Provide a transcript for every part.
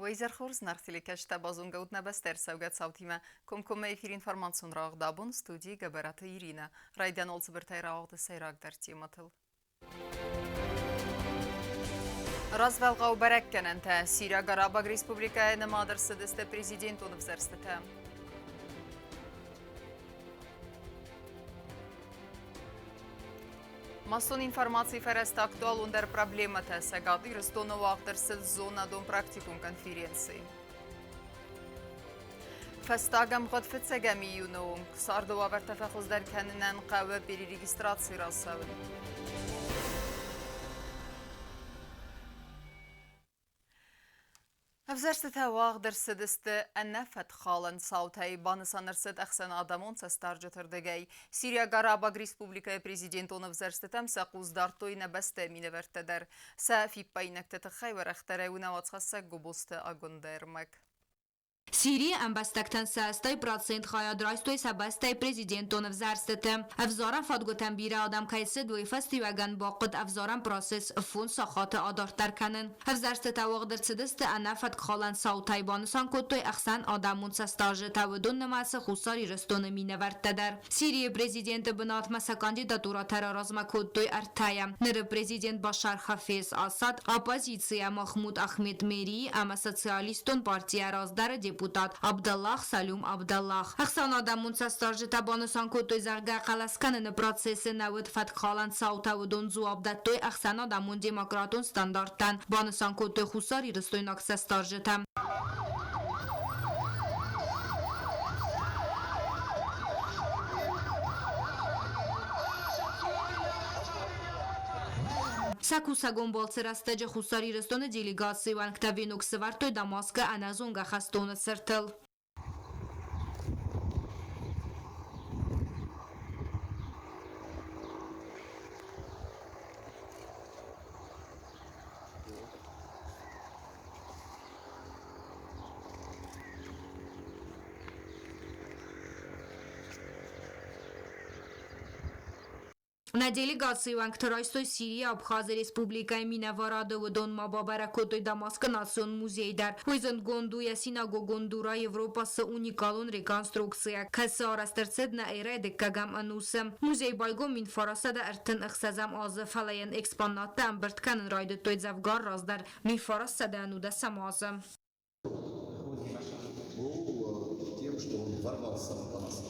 Уӕ изӕр хорз, наргъ телекӕсджытӕ, базонгӕ ут нӕ бӕстӕ ӕрцӕугӕ цаутимӕ. Комкоммӕ эфир информацион рауагъд абон студийы Гӕбӕраты Иринӕ. Райдиан цыбыртӕй рауагъды сӕйрагдӕр темӕтыл. Развӕлгъау бӕрӕггӕнӕнтӕ. Сириаг Арабаг Республикӕйы нымад ӕрцыдысты президентон ӕвзӕрстытӕ. Массон информацийы фӕрӕзты актуалондӕр проблемӕтӕ Цӕгат Ирыстоны уагъд ӕрцыд зонадон-практикон конференци. Фӕстаг ӕмгъуыд фыццӕгӕм июны онг царды уавӕртӕ фӕхуыздӕр кӕнынӕн хъӕуы перерегистраци рацӕуын. Ӕвзӕрстытӕ уагъд ӕрцыдысты ӕнӕфӕткхалӕн цаутӕй, банысан ӕрцыд ӕхсӕнадӕмон цӕстдарджыты рдыгӕй. Сириаг Арабаг Республикӕйы президентон ӕвзӕрстытӕм сӕ хъус дардтой нӕ бӕстӕйы минӕвӕрттӕ дӕр. Сӕ фиппаинӕгты тыххӕй уӕрӕхдӕрӕй уынӕ уацхӕссӕг Гобозты Агуындӕ ӕрмӕг. Сирийы ӕмбӕстӕгтӕн сӕ 80% хайад райстой сӕ бӕстӕйы президентон ӕвзӕрстыты. Ӕвзарӕн фадгуытӕм бирӕ адӕм кӕй цыд, уый фӕстиуӕгӕн бахъуыд ӕвзарӕн процесс фондз сахаты адарддӕр кӕнын. Ӕвзӕрстытӕ уагъд ӕрцыдысты ӕнӕфӕткхалӕн цаутӕй, банысан кодтой ӕхсӕнадӕмон цӕстдарджытӕ, уыдон нымӕцы Хуссар Ирыстоны минӕвӕрттӕ дӕр. Сирийы президенты бынатмӕ сӕ кандидатурӕтӕ раразмӕ кодтой ӕртӕйӕ. Ныры президент Башар Хафез Асад, оппозицийӕ Махмуд Ахмед Мерийы ӕмӕ Социалистон партийӕ раздӕры депутат Абдаллах Салюм Абдаллах. Ӕхсӕнадӕмон цӕстдарджытӕ банысан кодтой, зӕгъгӕ, хъӕлӕс кӕныны процессы нӕ уыд фӕткхалӕн цаутӕ, уыдон дзуапп дӕттой ӕхсӕнадӕмон демократон стандарттӕн, банысан кодтой хуссарирыстойнаг цӕстдарджытӕ. Сӕ кусӕгон балцы рӕстӕджы Хуссар Ирыстоны делегацийы уӕнгтӕ венок сӕвӕрдтой Дамаскы ӕнӕзонгӕ хӕстоны цыртыл. Нӕ делегацийы уӕнгтӕ райстой Сирийы Абхазы Республикӕйы минӕварады, уыдон ма бабӕрӕг кодтой Дамаскы национ музей дӕр. Уый зындгонд у йӕ синагогон дура Европасы уникалон реконструкцийӕ, кӕцы арӕзт ӕрцыд нӕ эрӕйы дыккӕгӕм ӕнусы. Музей байгом 1936 азы, фӕлӕ йын экспонаттӕ ӕмбырд кӕнын райдыдтой дзӕвгар раздӕр, 1919 азы. Тем, что он ворвался в Дамаск.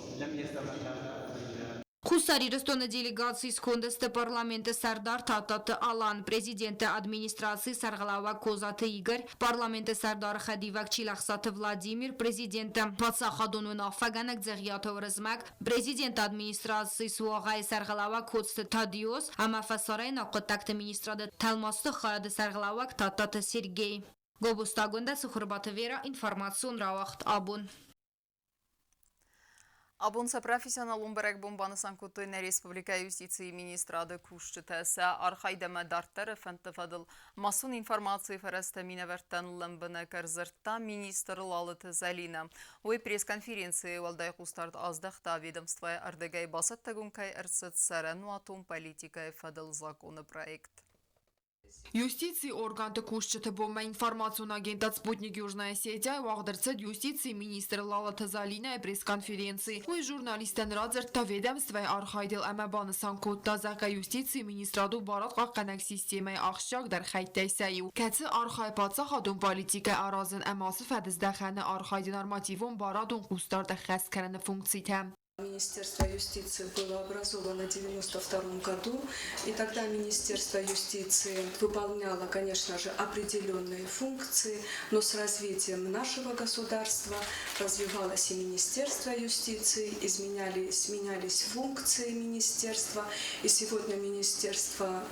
Хуссар Ирыстоны делегацийы сконды сты парламенты сӕрдар Тадтаты Алан, президенты администрацийы сӕргълӕууӕг Козаты Игорь, парламенты сӕрдары хӕдивӕг Чилӕхсаты Владимир, президенты паддзахадон уынаффӕгӕнӕг Дзӕгъиаты Уырызмӕг, президенты администрацийы суагъӕйы сӕргълӕууӕг Коцты Тадиоз ӕмӕ фӕсарӕйнаг хъуыддӕгты министрады тӕлмацты хайады сӕргълӕууӕг Тадтаты Сергей. Гобустагондӕ Цухурбаты Вера информацион рауагъд абон. Абон сӕ профессионалон бӕрӕгбон банысан кодтой нӕ республикӕйы юстицийы министрады кусджытӕ. Сӕ архайд ӕмӕ дарддӕры фӕндты фӕдыл массон информацийы фӕрӕзтӕ минӕвӕрттӕн лӕмбынӕг ӕрдзырдта министр Лалыты Зӕлинӕ. Уый пресс-конференцийы уӕлдай хъусдард аздӕхта ведомствойы ӕрдӕгӕй бацӕттӕгонд кӕй ӕрцыд цӕрӕнуатон политикӕйы фӕдыл законы проект. Юстицийы органты кусджыты бонмӕ информацион агентад «Спутник Южная Осетия» уагъд ӕрцыд юстицийы министр Лалыты Залинӕйы пресс-конференци. Уый журналисттӕн радзырдта ведомствӕйы архайдыл ӕмӕ банысан кодта, зӕгъгӕ, юстицийы министрад у барадхъахъхъӕнӕг системӕйы ахсджиагдӕр хӕйттӕй сӕ иу, кӕцы архайы паддзахадон политикӕ аразын ӕмӕ ацы фӕдыздӕхӕны архайды нормативон-барадон хъусдард ӕххӕст кӕныны функцитӕ. Министерство юстиции было образовано в 1992 году, и тогда Министерство юстиции выполняло, конечно же, определенные функции, но с развитием нашего государства развивалось и Министерство юстиции, изменялись, менялись функции министерства, и сегодня министерство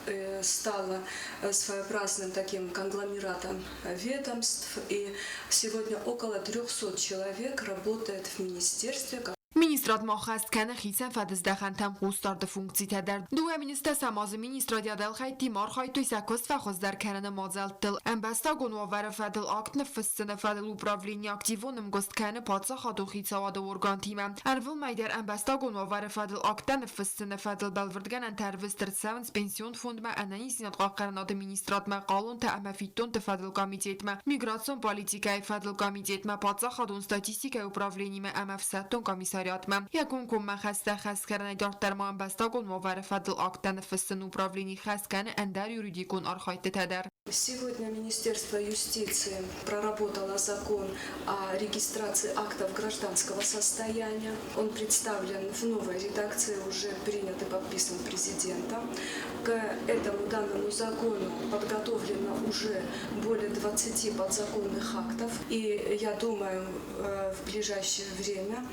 стало своеобразным таким конгломератом ведомств, и сегодня около 300 человек работает в министерстве. Министрад ма ӕххӕст кӕны хицӕн фӕдыздӕхӕнтӕм хъусдарды функцитӕ дӕр. 2010 азы министрад йӕ дӕлхӕйттимӕ архайдтой сӕ куыст фӕхуыздӕр кӕныны мадзӕлттыл. Ӕмбӕстагон уавӕры фӕдыл акт ныффыссыны фӕдыл управлени активон ӕмгуыст кӕны паддзахадон хицауады органтимӕ. Ӕрвылмӕй дӕр ӕмбӕстагон уавӕры фӕдыл акттӕ ныффыссыны фӕдыл бӕлвырдгӕнӕнтӕ ӕрвыст ӕрцӕуынц Пенсион фондмӕ, Ӕнӕниздзинад хъахъхъӕнынады министрадмӕ, хъалонтӕ ӕмӕ фиддонты фӕдыл комитетмӕ, миграцион политикӕйы фӕдыл комитетмӕ, паддзахадон статистикӕйы управленимӕ ӕмӕ ӕфсӕддон комиссариатмӕ. Йӕ комкоммӕ хӕстӕ хӕс кӕнынӕй дарддӕр ма ӕмбӕстагон уавӕры фӕдыл акттӕ ныффыссын управлени хӕс кӕны ӕндӕр юридикон архайдтытӕ дӕр. Сегодня Министерство юстиции проработало закон о регистрации актов гражданского состояния. Он представлен в новой редакции, уже принят и подписан президентом. К этому данному закону подготовлено уже более 20 подзаконных актов. И я думаю, в ближайшее время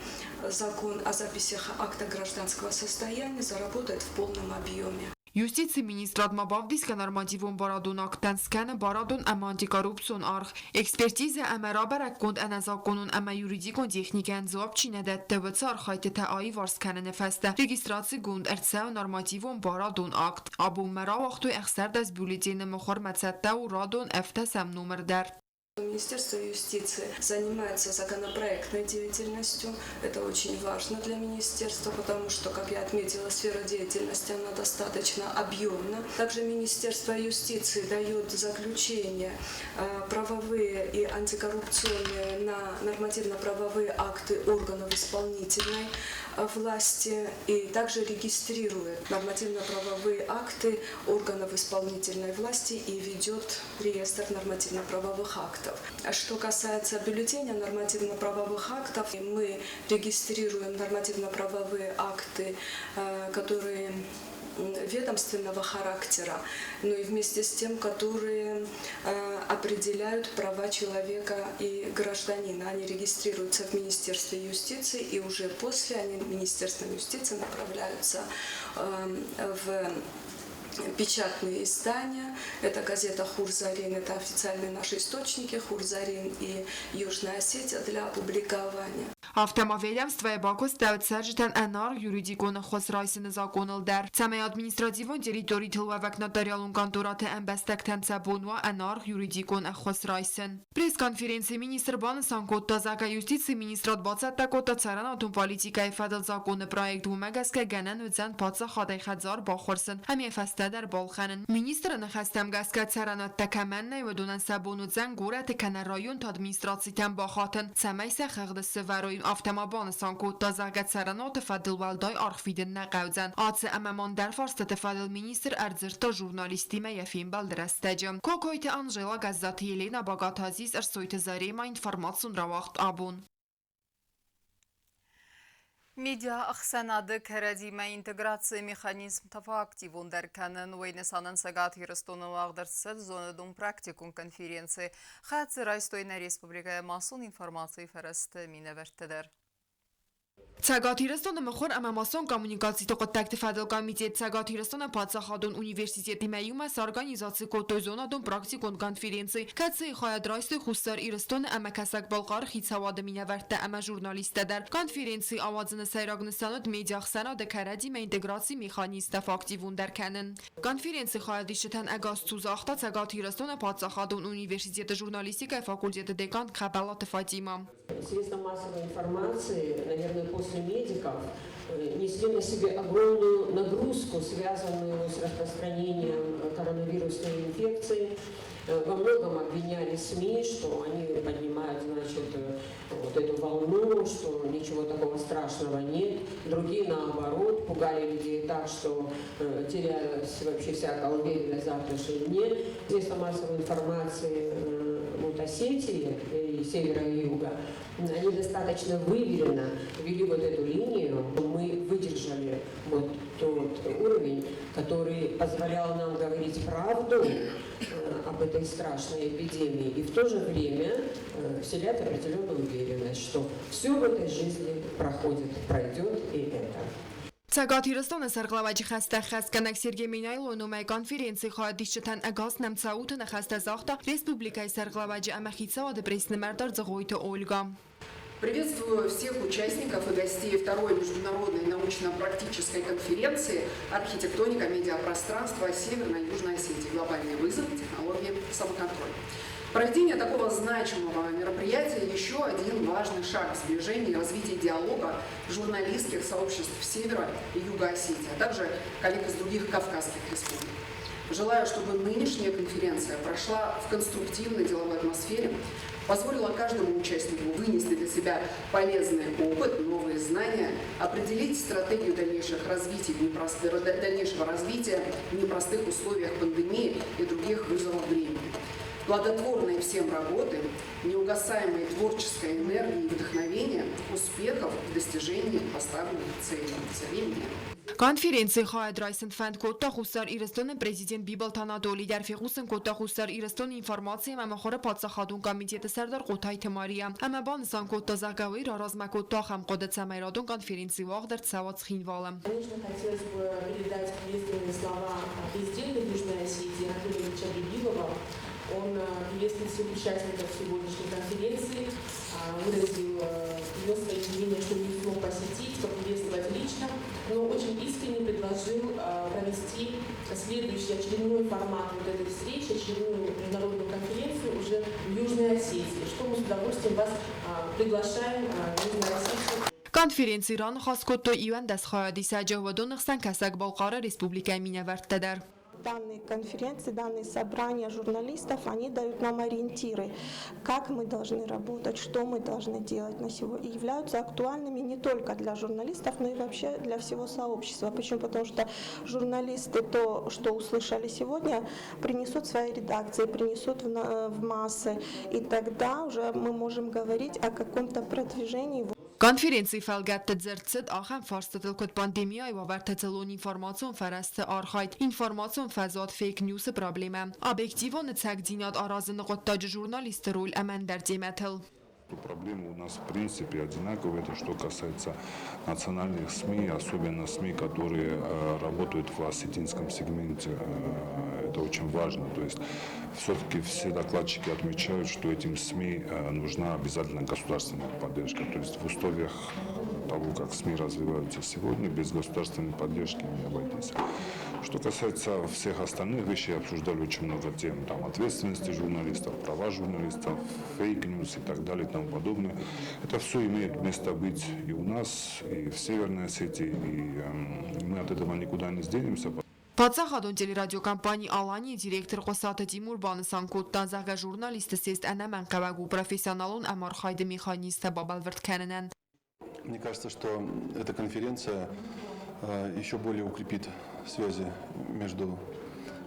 закон о записях акта гражданского состояния заработает в полном объеме. Юстицийы министрад ма бавдисгӕ нормативон барадон акттӕн скӕны барадон ӕмӕ антикоррупцион аргъ. Экспертизӕ ӕмӕ рабӕрӕггонд ӕнӕзакъонон ӕмӕ юридикон техникӕйӕн дзуапп чи нӕ дӕтты, уыцы архайдтытӕ аиварс кӕныны фӕстӕ регистрацигонд ӕрцӕуы нормативон барадон акт. Абонмӕ рауагътой 16 бюллетены мыхуырмӕ цӕттӕ у радон ӕвддӕсӕм номыр дӕр. Министерство юстиции занимается законопроектной деятельностью. Это очень важно для министерства, потому что, как я отметила, сфера деятельности она достаточно объемна. Также Министерство юстиции дает заключение правовые и антикоррупционные на нормативно-правовые акты органов исполнительной власти и также регистрирует нормативно-правовые акты органов исполнительной власти и ведет реестр нормативно-правовых актов. А что касается бюллетеня нормативно-правовых актов, мы регистрируем нормативно-правовые акты, которые ведомственного характера, но и вместе с тем, которые определяют права человека и гражданина. Они регистрируются в Министерстве юстиции, и уже после они Министерством юстиции направляются в печатные издания. Это газета «Хурзарин», это официальные наши источники «Хурзарин» и «Южная Осетия» для опубликования. Афтӕ ма ведомствӕйы бакуыстӕуыд цӕрджытӕн ӕнаргъ юридикон ӕххуыс райсыны закъоныл дӕр, цӕмӕй административон территоритыл уӕвӕг нотариалон контораты ӕмбӕстӕгтӕн сӕ бон уа ӕнаргъ юридикон ӕххуыс райсын. Пресс-конференцийы министр банысан кодта, зӕгъгӕ, юстицийы министрад бацӕттӕ кодта цӕрӕнуатон политикӕйы фӕдыл закъоны проект, уымӕ гӕсгӕ гӕнӕн уыдзӕн паддзахадӕй хӕдзар баххуырсын ӕмӕ фӕстӕдӕр балхӕнын. Министры ныхӕстӕм гӕсгӕ цӕрӕнуӕттӕ кӕмӕн нӕй, уыдонӕн сӕ бон уыдзӕн горӕты кӕнӕ районты администрацитӕм бахатын, цӕмӕй сӕ хыгъды сӕвӕрой. Афтӕ ма банысан кодта, зӕгъгӕ, цӕрӕнуаты фӕдыл уӕлдай аргъ фидын нӕ хъӕудзӕн. Ацы ӕмӕ ма ӕндӕр фарстаты фӕдыл министр ӕрдзырдта журналисттимӕ йӕ фембӕлды рӕстӕджы. Кокойты Анжела, Гӕззаты Елена, Багаты Азиз, Ӕрсойты Зарема, информацион рауагъд абон. Медиа-ӕхсӕнады кӕрӕдзимӕ интеграцийы механизмтӕ фӕактивондӕр кӕнын, уый нысанӕн Цӕгат Ирыстоны уагъд ӕрцыд зонадон-практикон конференци. Хӕццӕ райстой нӕ республикӕйы массон информацийы фӕрӕзты минӕвӕрттӕ дӕр. Цӕгат Ирыстоны мыхуыр ӕмӕ массон коммуникациты хъуыддӕгты фӕдыл комитет Цӕгат Ирыстоны паддзахадон университетимӕ иумӕ сорганизаци кодтой зонадон-практикон конференци, кӕцыйы хайад райстой Хуссар Ирыстоны ӕмӕ Кӕсӕг-Балхъары хицауады минӕвӕрттӕ ӕмӕ журналисттӕ дӕр. Конференци ауадзыны сӕйраг нысан уыд медиа-ӕхсӕнады кӕрӕдзимӕ интеграцийы механизмтӕ фӕактивондӕр кӕнын. Конференцийы хайадисджытӕн ӕгас цу загъта Цӕгат Ирыстоны паддзахадон университеты журналистикӕйы факультеты декан Хӕбӕлаты Фатимӕ. Средства массовой информации, наверное, после медиков, несли на себе огромную нагрузку, связанную с распространением коронавирусной инфекции. Во многом обвиняли СМИ, что они поднимают, значит, вот эту волну, что ничего такого страшного нет. Другие, наоборот, пугали людей так, что терялась вообще всякая уверенность в завтрашнем дне. Средства массовой информации вот Осетии и севера и юга, они достаточно выверенно вели вот эту линию. Мы выдержали вот тот уровень, который позволял нам говорить правду об этой страшной эпидемии и в то же время вселять определенную уверенность, что все в этой жизни проходит, пройдет и это. Цӕгат Ирыстоны сӕргълӕууӕджы хӕстӕ ӕххӕстгӕнӕг Сергей Меняйлойы номӕй конференцийы хайадисджытӕн ӕгас нӕм цӕуты ныхӕстӕ загъта республикӕйы сӕргълӕууӕджы ӕмӕ хицауады пресс-нымӕрдар Дзӕгъойты Ольга. Приветствую всех участников и гостей второй международной научно-практической конференции «Архитектоника медиапространства Северной и Южной Осетии. Глобальный вызов. Технологии самоконтроль». Проведение такого значимого мероприятия – еще один важный шаг в сближении и развитии диалога журналистских сообществ Севера и Юга Осетии, а также коллег из других кавказских республик. Желаю, чтобы нынешняя конференция прошла в конструктивной деловой атмосфере, позволила каждому участнику вынести для себя полезный опыт, новые знания, определить стратегию дальнейшего развития в непростых условиях пандемии и других вызовов времени. Плодотворной всем работы, неугасаемой творческой энергии и вдохновения, успехов в достижении поставленных целей. Сергей Меняйло. Конференцийы хайад райсын фӕнд кодта Хуссар Ирыстоны президент Бибылты Анатолий дӕр, фехъусын кодта Хуссар Ирыстоны информаци ӕмӕ мыхуыры паддзахадон комитеты сӕрдар Хъотайты Мария. Ӕмӕ банысан кодта, зӕгъгӕ, уый раразмӕ кодта ахӕм хъуыды, цӕмӕй радон конференци уагъд ӕрцӕуа Цхинвалы. Конечно, хотелось бы передать приветственные слова президента Южной Осетии Анатолия Ильича Бибилова. Он приветствует всех участников сегодняшней конференции, выразил ее свои извинения, что не смог посетить, поприветствовать лично, но очень искренне предложил провести следующий очередной формат вот этой встречи, очередную международную конференцию уже в Южной Осетии, что мы с удовольствием вас приглашаем в Южную Осетию. Конференцийы раныхас кодтой 11 хайадисӕджы, уыдоны хсӕн Кӕсӕг-Балхъары республикӕйы минӕвӕрттӕ дӕр. Данные конференции, данные собрания журналистов, они дают нам ориентиры, как мы должны работать, что мы должны делать на сегодня, и являются актуальными не только для журналистов, но и вообще для всего сообщества. Почему? Потому что журналисты то, что услышали сегодня, принесут в свои редакции, принесут в массы, и тогда уже мы можем говорить о каком-то продвижении. Конференцийы фӕлгӕтты дзырд цыд ахӕм фарстытыл, куыд пандемияйы уавӕрты дзыллон информацион фӕрӕзты архайд, информацион фӕзуат фейк-ньюсы проблемӕ, объективон ӕцӕгдзинад аразыны хъуыддаджы журналистты роль ӕмӕ ӕндӕр темӕтыл. Проблемы у нас в принципе одинаковые. Это что касается национальных СМИ, особенно СМИ, которые работают в осетинском сегменте. Это очень важно. То есть все-таки все докладчики отмечают, что этим СМИ нужна обязательно государственная поддержка. То есть в условиях того, как СМИ развиваются сегодня, без государственной поддержки не обойтись. Что касается всех остальных вещей, обсуждали очень много тем, там, ответственности журналистов, права журналистов, fake news и так далее и тому подобное. Это все имеет место быть и у нас, и в Северной Осетии, и мы от этого никуда не сденемся. Паддзахадон телерадиокомпани Алани-йы директор Хъуысаты Тимур банысан кодта, зӕгъгӕ, журналистты съезд ӕнӕмӕнгхъӕуӕг у профессионалон ӕмархайды механизмтӕ бабӕлвырд кӕнынӕн. Мне кажется, что эта конференция еще более укрепит связи между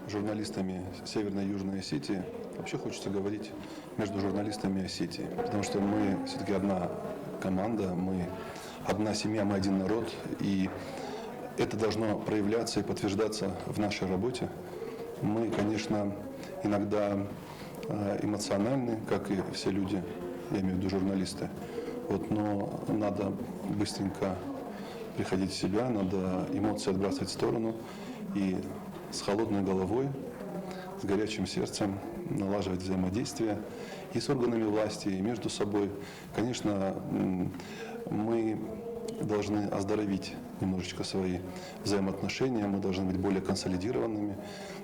журналистами Северной и Южной Осетии. Вообще хочется говорить между журналистами Осетии, потому что мы все-таки одна команда, мы одна семья, мы один народ, и это должно проявляться и подтверждаться в нашей работе. Мы, конечно, иногда эмоциональны, как и все люди, я имею в виду журналисты, вот, но надо быстренько приходить в себя, надо эмоции отбрасывать в сторону и с холодной головой, с горячим сердцем налаживать взаимодействие и с органами власти, и между собой. Конечно, мы должны оздоровить немножечко свои взаимоотношения, мы должны быть более консолидированными,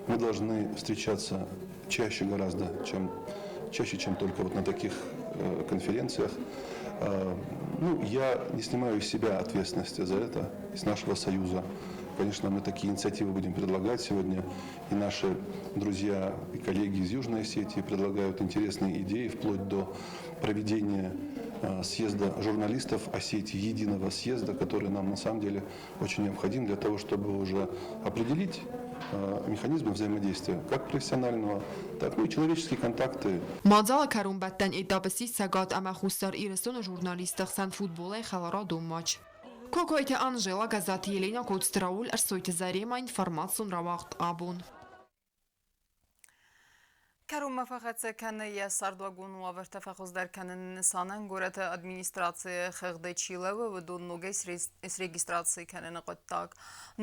мы должны встречаться чаще гораздо, чем, чаще, чем только вот на таких конференциях. Ну, я не снимаю с себя ответственности за это, из нашего союза. Конечно, мы такие инициативы будем предлагать сегодня. И наши друзья и коллеги из Южной Осетии предлагают интересные идеи, вплоть до проведения съезда журналистов Осетии, единого съезда, который нам на самом деле очень необходим для того, чтобы уже определить механизмы взаимодействия, как профессионального, так, ну, и человеческие контакты. Мадзалы кӕронбӕттӕн этап ссис Цӕгат ӕмӕ Хуссар Ирыстоны журналистты хсӕн футболӕй хӕларадон матч. Кокойты Анжела, Газаты Еленӕ, Коцты Рауль, Ӕрсойты Заремӕ, информацион рауагъд Абон. Кӕронмӕ фӕхӕццӕ кӕны йӕ цардуагон уавӕртӕ фӕхуыздӕр кӕныны нысанӕн горӕты администрацийы хыгъды чи лӕууы, уыдон ногӕй срегистраци кӕныны хъуыддаг.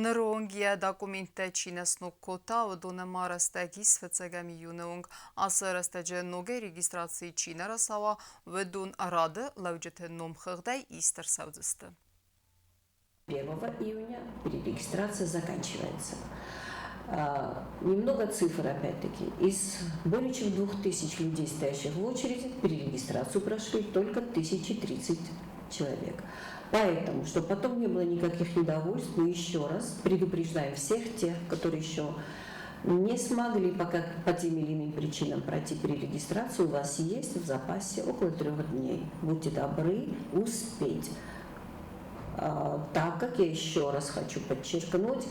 Ныры онг йӕ документтӕ чи нӕ сног кодта, уыдоны ма рӕстӕг ис фыццӕгӕм июны онг. Ацы рӕстӕджы ногӕй регистраци чи нӕ рацӕуа, уыдон рады лӕуджыты номхыгъдӕй ист ӕрцӕудзысты. 1 июня перерегистрация заканчивается. Немного цифр опять-таки. Из более чем 2000 людей, стоящих в очереди, перерегистрацию прошли только 1030 человек. Поэтому, чтобы потом не было никаких недовольств, мы еще раз предупреждаем всех тех, которые еще не смогли пока по тем или иным причинам пройти перерегистрацию, у вас есть в запасе около 3 дней. Будьте добры успеть. Так как, я еще раз хочу подчеркнуть,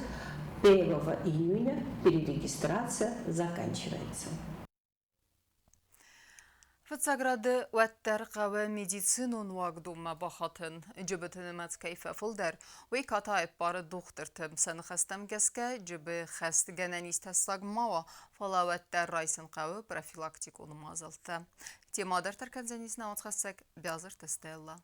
1 июня перерегистрация заканчивается. Фыццаг рады уӕддӕр хъӕуы медицинон уагдонмӕ бахатын. Джыбыты нымӕц кӕй фӕфылдӕр, уый катай ӕппары дохтырты. Сӕ ныхӕстӕм гӕсгӕ, джыбы хӕст гӕнӕн ис тӕссаг ма уа, фӕлӕ уӕддӕр райсын хъӕуы профилактикон мадзӕлттӕ. Темӕ дарддӕр кӕндзӕнис нӕ уацхӕссӕг Биазырты Стелла.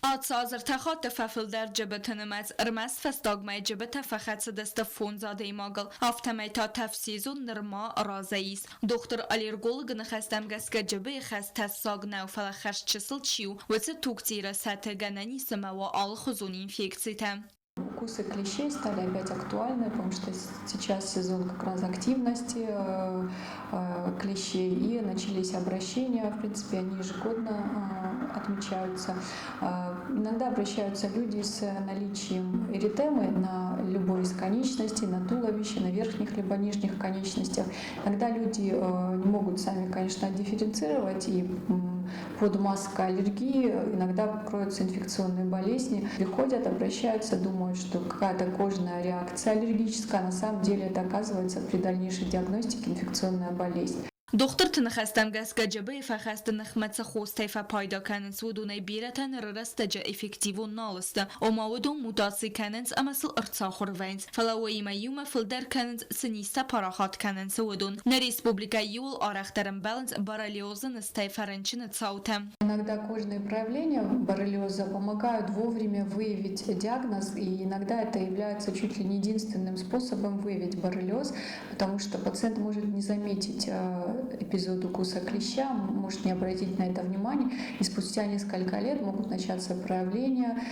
Ацы аз ӕртӕ хатты фӕфылдӕр джыбыты нымӕц, ӕрмӕст фӕстагмӕ джыбытӕ фӕхӕцыдысты фондз адӕймагыл, афтӕмӕй та тӕф-сезон нырма разӕй ис. Дохтыр-аллергологы ныхӕстӕм гӕсгӕ джыбыйы хӕс тӕссаг нӕу, фӕлӕ хӕрз чысыл чи у, уыцы тугцъиры сӕты гӕнӕн ис ӕмӕ уа алыхуызон инфекцитӕ. Укусы клещей стали опять актуальны, потому что сейчас сезон как раз активности клещей, и начались обращения, в принципе, они ежегодно отмечаются. Иногда обращаются люди с наличием эритемы на любой из конечностей, на туловище, на верхних либо нижних конечностях. Иногда люди не могут сами, конечно, дифференцировать, и под маской аллергии иногда кроются инфекционные болезни. Приходят, обращаются, думают, что какая-то кожная реакция аллергическая, а на самом деле это оказывается при дальнейшей диагностике инфекционная болезнь. Дохтырты ныхӕстӕм гӕсгӕ джыбыйы фӕхӕсты ныхмӕ цы хостӕй фӕпайда кӕнынц, уыдонӕй бирӕтӕ ныры рӕстӕджы эффективон нал сты. Ома уыдон мутаци кӕнынц ӕмӕ сыл ӕрцахуыр вӕййынц, фӕлӕ уыимӕ иумӕ фылдӕр кӕнынц, цы низтӕ парахат кӕнынц, уыдон. Нӕ республикӕйы иууыл арӕхдӕр ӕмбӕлынц боррелиозы низтӕй фӕрынчыны цаутӕ. Иногда кожные проявления боррелиоза помогают вовремя выявить диагноз, и иногда это является чуть ли не единственным способом выявить боррелиоз, потому что пациент может не заметить эпизод укуса клеща, может не обратить на это внимание, и спустя несколько лет могут начаться проявления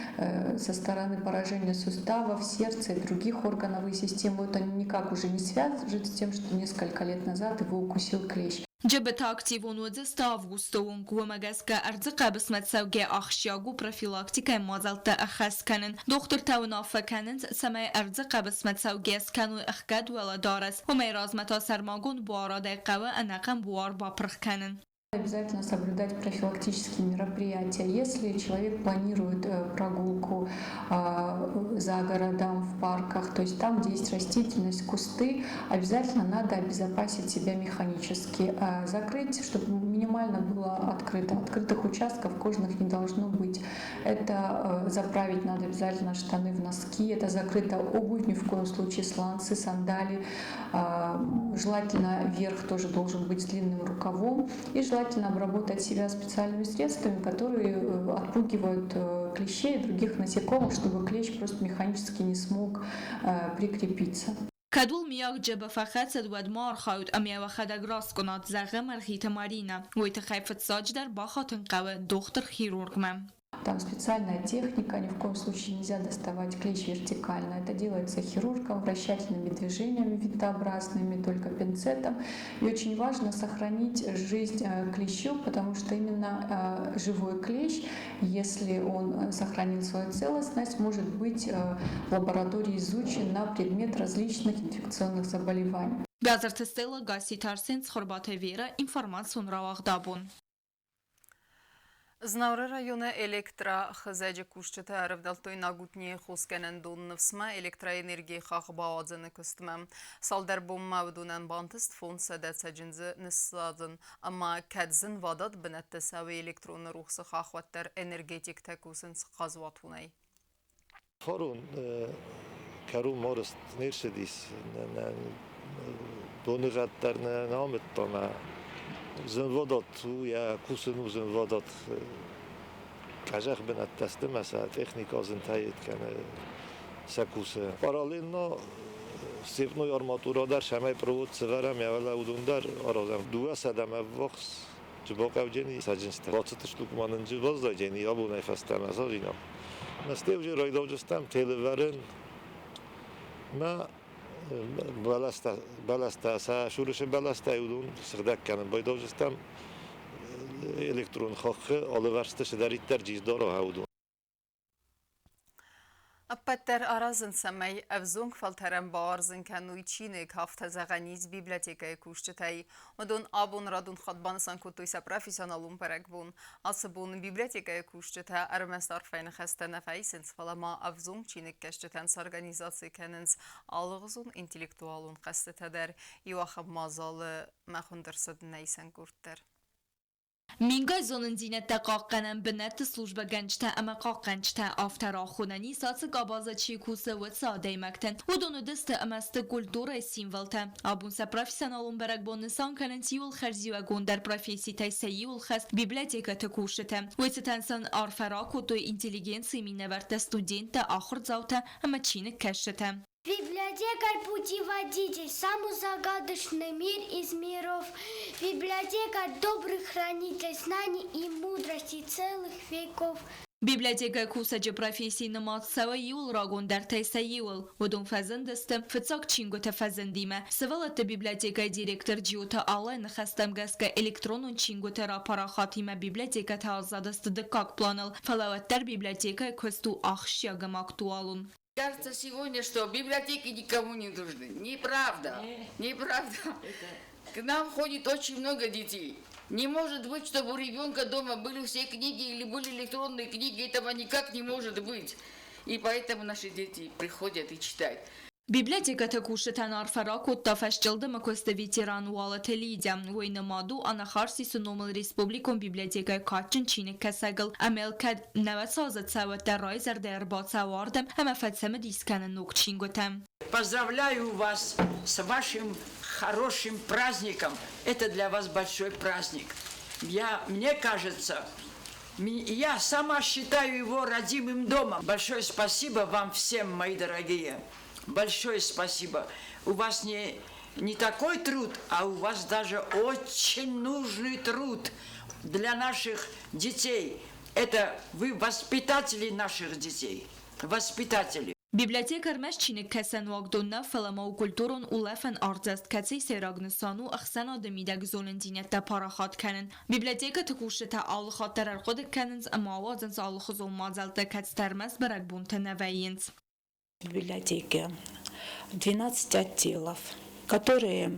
со стороны поражения суставов, сердца и других органов и систем. Это никак уже не свяжет с тем, что несколько лет назад его укусил клещ. Джыбытӕ активон уыдзысты августы онг, уымӕ гӕсгӕ ӕрдзы хъӕбысмӕ цӕугӕ ахсджиаг у профилактикӕйы мадзӕлттӕ ӕххӕст кӕнын. Дохтыртӕ уынаффӕ кӕнынц, цӕмӕй ӕрдзы хъӕбысмӕ цӕугӕ скӕной ӕхгӕд уӕлӕдарӕс, уымӕй размӕ та сӕрмагонд буарадӕй хъӕуы ӕнӕхъӕн буар бапырх кӕнын. Обязательно соблюдать профилактические мероприятия. Если человек планирует прогулку за городом, в парках, то есть там, где есть растительность, кусты, обязательно надо обезопасить себя механически. Закрыть, чтобы минимально было открыто. Открытых участков кожных не должно быть. Это заправить надо обязательно штаны в носки, это закрытая обувь, ни в коем случае сланцы, сандали. Желательно верх тоже должен быть с длинным рукавом. И желательно обработать себя специальными средствами, которые отпугивают клещей и других насекомых, чтобы клещ просто механически не смог прикрепиться. Кӕд уыл миййаг джыбы фӕхӕцыд, уӕд ма архайут ӕмӕ уӕхӕдӕг раскъуынат, зӕгъы Мӕргъиты Маринӕ. Уый тыххӕй фыццаджыдӕр бахатын хъӕуы дохтыр-хирургмӕ. Там специальная техника, ни в коем случае нельзя доставать клещ вертикально. Это делается хирургом, вращательными движениями винтообразными, только пинцетом. И очень важно сохранить жизнь клещу, потому что именно живой клещ, если он сохранил свою целостность, может быть в лаборатории изучен на предмет различных инфекционных заболеваний. Биазырты Стелла, Гасситы Арсен, Цхуырбаты Вера, информацион рауагъдабон. Знауыры районы электрохызӕджы кусджытӕ ӕрӕвнӕлдтой Нагутнийы хосгӕнӕндон Ныфс-мӕ электроэнергийы хахх бауадзыны куыстмӕ. Цалдӕр бонмӕ уыдонӕн бантыст 500 цӕджындзы ныссадзын, ӕмӕ кӕд зынвадат бынӕтты цӕуы электроны рухсы хахх, уӕддӕр энергетиктӕ кусынц хъазуатонӕй. Фарон кӕронмӕ арӕзт не рцыдис. Боныгъӕд дӕр нӕ амыдта мӕ зынвадат у, йӕ кусын у зынвадат. Къӕзӕх бынӕттӕ сты мӕ сӕ техникӕ зынтӕй кӕны сӕ кусы. Параллельно сцепной арматура дӕр сӕмӕй провод сӕвӕрӕм, йӕ уыдон дӕр аразӕм. Дыууӕ сӕдӕмӕ ӕввахс Джыбохъӕвджени цӕджындзтӕ бацыдысты ма нын баззайджени абонӕй фӕстӕмӕ сажинаг. Мӕ уже райдауджыстӕм телевӕрын мӕ бӕлӕстӕ, бӕлӕстӕ сӕ сурысы бӕлӕстӕй уыдон сыгъдӕг кӕнын байдауджыстӕм электрон хаххы алывӕрсты цыдӕриддӕр джиздор уыдон. Ӕппӕт дӕр аразын, цӕмӕй ӕвзонг фӕлтӕрӕн бауарзын кӕной чиныг, афтӕ зӕгъӕн ис библиотекӕйы кусджытӕй. Уыдон абон радон хатт банысан кодтой сӕ профессионалон бӕрӕгбон. Ацы бон библиотекӕйы кусджытӕ ӕрмӕст арфӕйы ныхӕстӕ нӕ фӕисынц, фӕлӕ ма ӕвзонг чиныгкӕсджытӕн сорганизаци кӕнынц алыгъуызон интеллектуалон хъӕзтытӕ дӕр. Иу ахӕм мадзалы мӕ хуынд ӕрцыд нӕ исӕнгурд дӕр. Мингай зонындзинӕдтӕ хъахъхъӕнӕн бынӕтты службӕгӕнджытӕ ӕмӕ хъахъхъӕнджытӕ афтӕ рахонӕн ис ацы къабазы чи кусы, уыцы адӕймӕгтӕн. Уыдон уыдысты ӕмӕ сты культурӕйы символтӕ. Абон сӕ профессионалон бӕрӕгбон нысан кӕнынц иуыл хӕрзиуӕгондӕр професситӕй сӕ иуыл хӕст библиотекӕты кусджытӕ. Уый цытӕн сын арфӕ ракодтой интеллигенцийы минӕвӕрттӕ, студенттӕ, ахуырдзаутӕ ӕмӕ чиныгкӕсджытӕ. Библиотекарь путеводитель, самый загадочный мир из миров. Библиотекарь добрый хранитель знаний и мудрости целых веков. Библиотекӕйы кусӕджы професси нымад цӕуы иуыл рагондӕртӕй сӕ иуыл. Уыдон фӕзындысты фыццаг чингуыты фӕзындимӕ. Сывӕллӕтты библиотекӕйы директор Джиоты Аллайы ныхӕстӕм гӕсгӕ электронон чингуыты рапарахатимӕ библиотекӕтӕ аззадысты дыккаг планыл, фӕлӕ уӕддӕр библиотекӕйы куыст у ахсджиаг ӕмӕ актуалон. Кажется сегодня, что библиотеки никому не нужны. Неправда. Неправда. К нам ходит очень много детей. Не может быть, чтобы у ребенка дома были все книги или были электронные книги. Этого никак не может быть. И поэтому наши дети приходят и читают. Библиотекӕты кусджытӕн арфӕ ракодта фӕсчъылдымы куысты ветеран Уалыты Лидия. Уый нымад у Анахарсисы номыл республикон библиотекӕйы кадджын чиныгкӕсӕгыл ӕмӕ йыл кӕд нӕуӕдз цӕуӕттӕ райзӕрдӕ ӕрбацӕуы ардӕм ӕмӕ фӕцымыдис кӕны ног чингуытӕм. Поздравляю вас с вашим хорошим праздником. Это для вас большой праздник. Я, мне кажется, я сама считаю его родимым домом. Большое спасибо вам всем, мои дорогие. Большое спасибо. У вас не, не такой труд, а у вас даже очень нужный труд для наших детей. Это вы воспитатели наших детей. Воспитатели. Библиотекармӕ чиныгкӕсӕн уагдон нӕ, фӕлӕ ма у культурон улӕфӕн артдзӕст, кӕцыйы сӕйраг нысан у ӕхсӕнады мидӕг зонындзинӕдтӕ парахат кӕнын. Библиотекӕты кусджытӕ алы хатт дӕр ӕрхъуыды кӕнынц ӕмӕ ауадзынц алыхуызон мадзӕлттӕ, кӕцытӕ ӕрмӕст бӕрӕгбонтӕ нӕ вӕййынц. В библиотеке 12 отделов, которые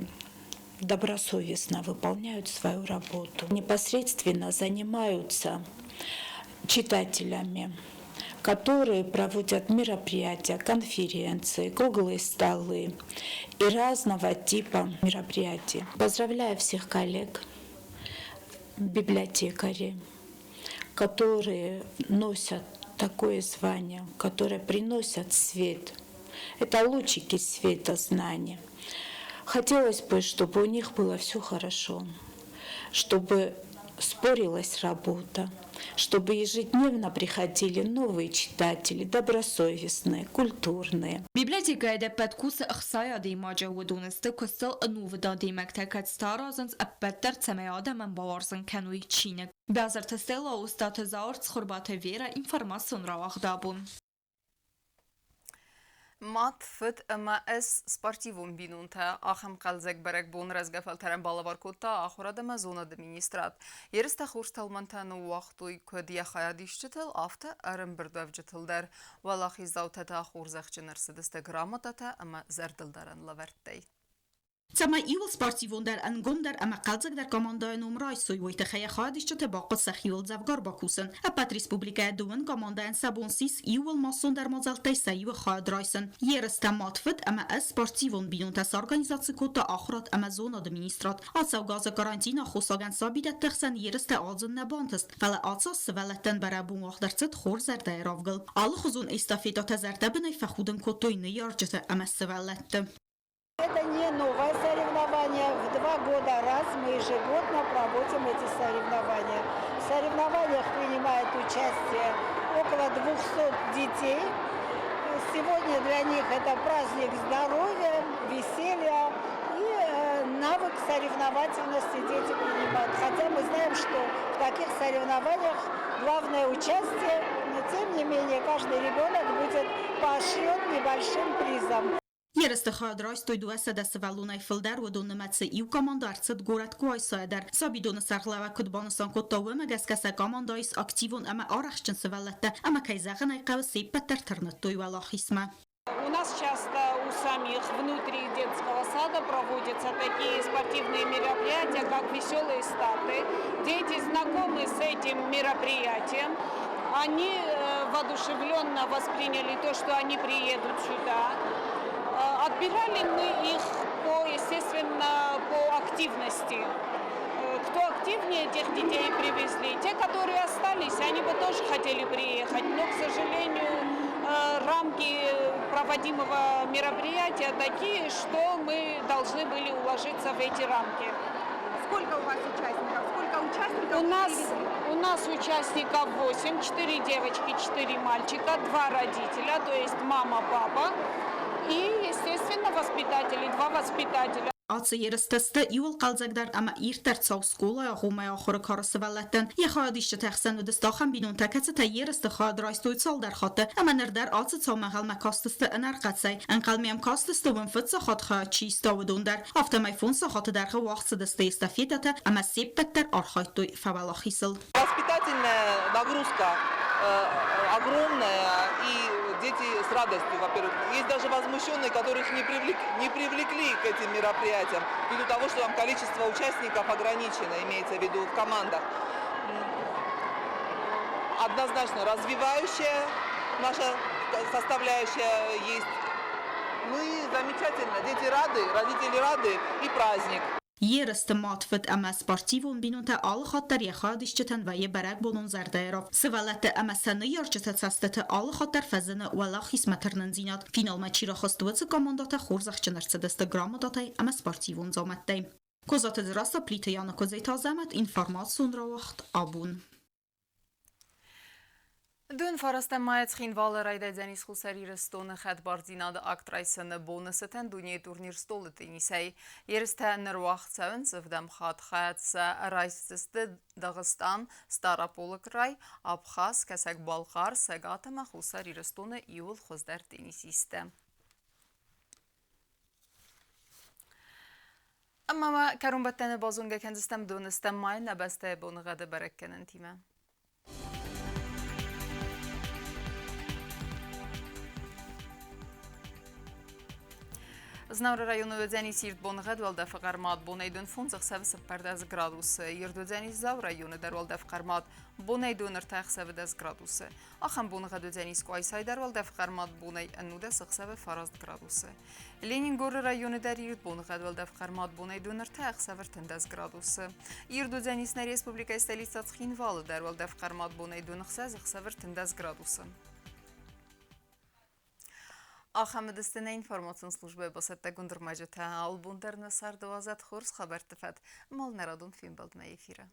добросовестно выполняют свою работу. Непосредственно занимаются читателями, которые проводят мероприятия, конференции, круглые столы и разного типа мероприятий. Поздравляю всех коллег, библиотекарей, которые носят такое звание, которые приносят свет. Это лучики света знания. Хотелось бы, чтобы у них было все хорошо, чтобы спорилась работа, чтобы ежедневно приходили новые читатели, добросовестные, культурные. Библиотекӕйы ӕдӕппӕт кусы 60 адӕймаджы, уыдон сты куыстыл ӕнувыд адӕймӕгтӕ, кӕцытӕ аразынц ӕппӕт дӕр, цӕмӕй адӕмӕн бауарзын кӕной чиныг. Базарты Стелла, Остъаты Зауыр, Цхуырбаты Вера, информацион рауагъд абон. Мад, фыд ӕмӕ ӕз спортивон бинонтӕ. Ахӕм хъӕлдзӕг бӕрӕгбон рӕзгӕ фӕлтӕрӕн балӕвар кодта ахуырад ӕмӕ зонады министрад. Ерыстӕ хорз тӕлмӕнтӕ ныууагътой куыд йӕ хайадисджытыл, афтӕ ӕрӕмбырдуӕвджытыл дӕр. Уӕлахиздзаутӕ та хорзӕхджын ӕрцыдысты грамотатӕ ӕмӕ зӕрдылдарӕн лӕвӕрттӕй. Цӕмӕй иууыл спортивондӕр, ӕнгомдӕр ӕмӕ хъӕлдзӕгдӕр командӕйы ном райсой, уый тыххӕй хайадисджыты бахъуыд сӕхиуыл дзӕвгар бакусын. Ӕппӕт республикӕйы дыууын командӕйӕн сӕ бон ссис иууыл массондӕр мадзӕлттӕй сӕ иуы хайад райсын. Ерыстӕ мад-фыд ӕмӕ ӕз спортивон бинонтӕ сорганизаци кодта Ахуырад ӕмӕ зонады министрад. Ацӕугӕ азы карантины аххосагӕн сабидӕтты хсӕн ерыстӕ ауадзын нӕ бантыст, фӕлӕ ацы аз сывӕллӕттӕн бӕрӕгбон уагъд ӕрцыд хорз зӕрдӕйы равгыл. Алыхуызон эстафетӕтӕ зӕрдӕбынӕй фӕхудын кодтой ныййарджыты ӕмӕ сывӕллӕтты. Это не новое соревнование. В 2 года раз мы ежегодно проводим эти соревнования. В соревнованиях принимает участие около 200 детей. Сегодня для них это праздник здоровья, веселья и навык соревновательности дети принимают. Хотя мы знаем, что в таких соревнованиях главное участие, но тем не менее каждый ребенок будет поощрен небольшим призом. Ерысты хайад райстой 200 сывӕллонӕй фылдӕр, уыдон нымӕцы иу командӕ ӕрцыд горӕт Къуайсайӕ дӕр. Сабидоны сӕргълӕууӕг куыд банысан кодта, уымӕ гӕсгӕ сӕ командӕйы ис активон ӕмӕ арӕхстджын сывӕллӕттӕ ӕмӕ, кӕй зӕгъын ӕй хъӕуы, се ппӕт дӕр тырныдтой уӕлахизмӕ. У нас часто у самих внутри детского сада проводятся такие спортивные мероприятия, как «Веселые старты». Дети знакомы с этим мероприятием. Они воодушевленно восприняли то, что они приедут сюда. Отбирали мы их, естественно, по активности. Кто активнее, тех детей привезли. Те, которые остались, они бы тоже хотели приехать, но, к сожалению, рамки проводимого мероприятия такие, что мы должны были уложиться в эти рамки. Сколько у вас участников? Сколько участников У нас участников 8, 4 девочки, 4 мальчика, 2 родителя, то есть мама, папа и, естественно, воспитатели, два воспитателя. Ацы ерыстӕ сты иууыл хъӕлдзӕгдӕр ӕмӕ ирддӕр цау скъолайы агъоммӕ ахуыры кары сывӕллӕттӕн. Йӕ хайадисджыты ӕхсӕн уыдысты ахӕм бинонтӕ, кӕцытӕ ерысты хайад райстой цалдӕр хатты ӕмӕ ныр дӕр ацы цаумӕ ӕнхъӕлмӕ кастысты ӕнӕрхъӕцӕй. Ӕнхъӕлмӕ йӕм кастысты, уым фыццаг хатт хайад чи иста, уыдон дӕр. Афтӕмӕй 5 сахаты дӕргъы уагъд цыдысты эстафетӕтӕ ӕмӕ се ппӕт дӕр архайдтой фӕуӕлахизыл. Воспитательная нагрузка огромная, и дети с радостью, во-первых. Есть даже возмущенные, которых не привлекли к этим мероприятиям, ввиду того, что там количество участников ограничено, имеется в виду в командах. Однозначно развивающая наша составляющая есть. Ну и замечательно, дети рады, родители рады, и праздник. Ерысты мад, фыд ӕмӕ спортивон бинонтӕ алы хатт дӕр йӕ хайадисджытӕн вӕййы бӕрӕгбонон зӕрдӕйы. Сывӕллӕтты ӕмӕ сӕ ныййарджыты цӕстыты алы хатт дӕр фӕзыны уӕлахизмӕ тырнындзинад. Финалмӕ чи рахызт, уыцы командӕтӕ хорзӕхджын ӕрцыдысты грамотатӕй ӕмӕ спортивон дзаумӕттӕй. Козаты Дзерассӕ, Плиты Яна, Козайты Азӕмӕт, информацион рауагъд «Абон». 29 майы Цхинвалы райдайдзӕнис Хуссар Ирыстоны хӕдбардзинады акт райсыны боны цытӕн дунейы турнир стъолы теннисӕй. Ерыстӕ ныр уагъд цӕуынц ӕвдӕм хатт. Хайад сӕ райсдзысты Дагъыстан, Стъараполы край, Абхаз, Кӕсӕг-Балхъар, Цӕгат ӕмӕ Хуссар Ирыстоны иууыл хуыздӕр теннисисттӕ. Ӕмӕ ма кӕронбӕттӕны базонгӕ кӕндзыстӕм доныстӕм майы нӕ бӕстӕйы боныгъӕды бӕрӕггӕнӕнтимӕ. Знауыры районы уыдзӕнис ирд боныгъӕд, уӕлдӕфы хъӕрмад бонӕй дон 5, ӕхсӕвы 14 градусы. Ирд уыдзӕнис Дзауы районы дӕр, уӕлдӕф хъӕрмад бонӕй дон 3, ӕхсӕвы 10 градусы. Ахӕм боныгъӕд уыдзӕнис Къуайсайы дӕр, уӕлдӕф хъӕрмад бонӕй 19, ӕхсӕвы 9 градусы. Ленингоры районы дӕр ирд боныгъӕд, уӕлдӕф хъӕрмад бонӕй дон 3, ӕхсӕвы 13 градусы. Ирд уыдзӕнис нӕ республикӕйы столицӕ Цхинвалы дӕр, уӕлдӕф хъӕрмад бонӕй дон 6, ӕхсӕвы 13 градусы. Ахӕм уыдысты нӕ информацион службӕйы бацӕттӕгонд ӕрмӕджытӕ. Алыбон дӕр нӕ царды уадзӕд хорз хабӕртты фӕд. Мал нӕ радон фембӕлдмӕ эфиры.